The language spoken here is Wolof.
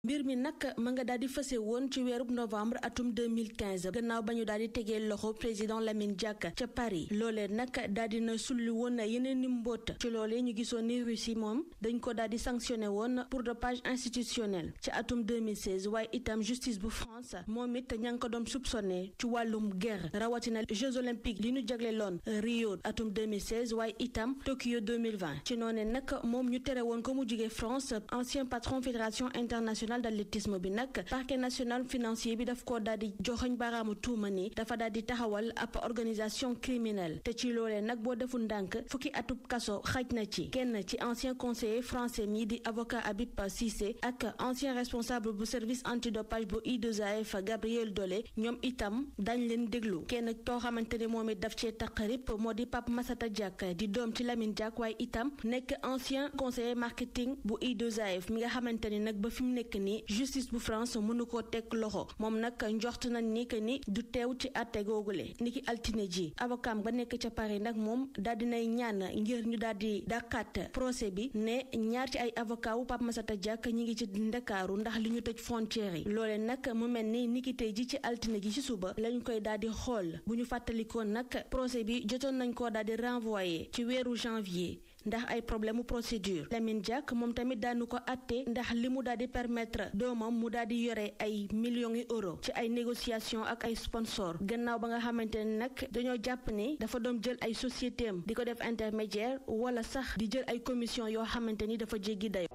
mbir mi nag ma nga daal di fëse woon ci weerub novembre atum 2015 gannaaw ba ñu daal di tegee loxo président Lamine Diack ca Paris loolee nag daal di na sulli woon yeneen ni mbóot ci loolee ñu gisoon ni Russie moom dañ ko daal di sanctionné woon pour dopage institutionnel ci atum 2016 waaye itam justice bu France moom it ña ngi ko doon soupçonné ci wàllum guerre rawatina Jeux olympiques li ñu jagleeloon Rio atum 2016 waaye itam Tokyo 2020 ci noonee nag moom ñu tere woon ko mu jugee France ancien patron fédération internationale d'athlétisme bi nag parquet national financier bi daf ko daal di joxoñ baaraamu tuuma ni dafa daal di taxawal ab organisation criminelle te ci loolee nag boo deful ndànk fukki atub kaso xaj na ci kenn ci ancien conseiller français mi di avocat Habib Cissé ak ancien responsable bu service antidopage bu I2AF Gabriel Dolé ñoom itam dañ leen déglu kenn koo xamante ne moom it daf cee taqarib moo di Pape Massata Diack di doom ci Lamine Diack waaye itam nekk ancien conseiller marketing bu I2AF mi nga xamante ni nag ba fi mu nekk nii justice bu France mënu koo teg loxo moom nag njoxt nañ ni que ni du teew ci àtte googule niki altine ji avocat ba nekk ca Paris nag moom daal dinay ñaan ngir ñu daal di dàqaat procès bi ne ñaar ci ay avocat wu Pape Massata Diack ñi ngi ci Ndakaaru ndax li ñu tëj frontière yi loole nag mu mel ni niki tey ji ci altine ji ci suba lañ koy daal di xool bu ñu fàttalikoo nag procès bi jotoon nañ koo daal di renvoyé ci weeru janvier ndax ay problème procédure Lamine Diack moom tamit daanu ko àtte ndax li mu daal di permettre doomam mu daal di yore ay millions yi euros ci ay négociations ak ay sponsors gannaaw ba nga xamante ne nag dañoo jàpp ni dafa doon jël ay sociétés am di ko def intermédiaire wala sax di jël ay commission yoo xamante ni dafa jéggi dayo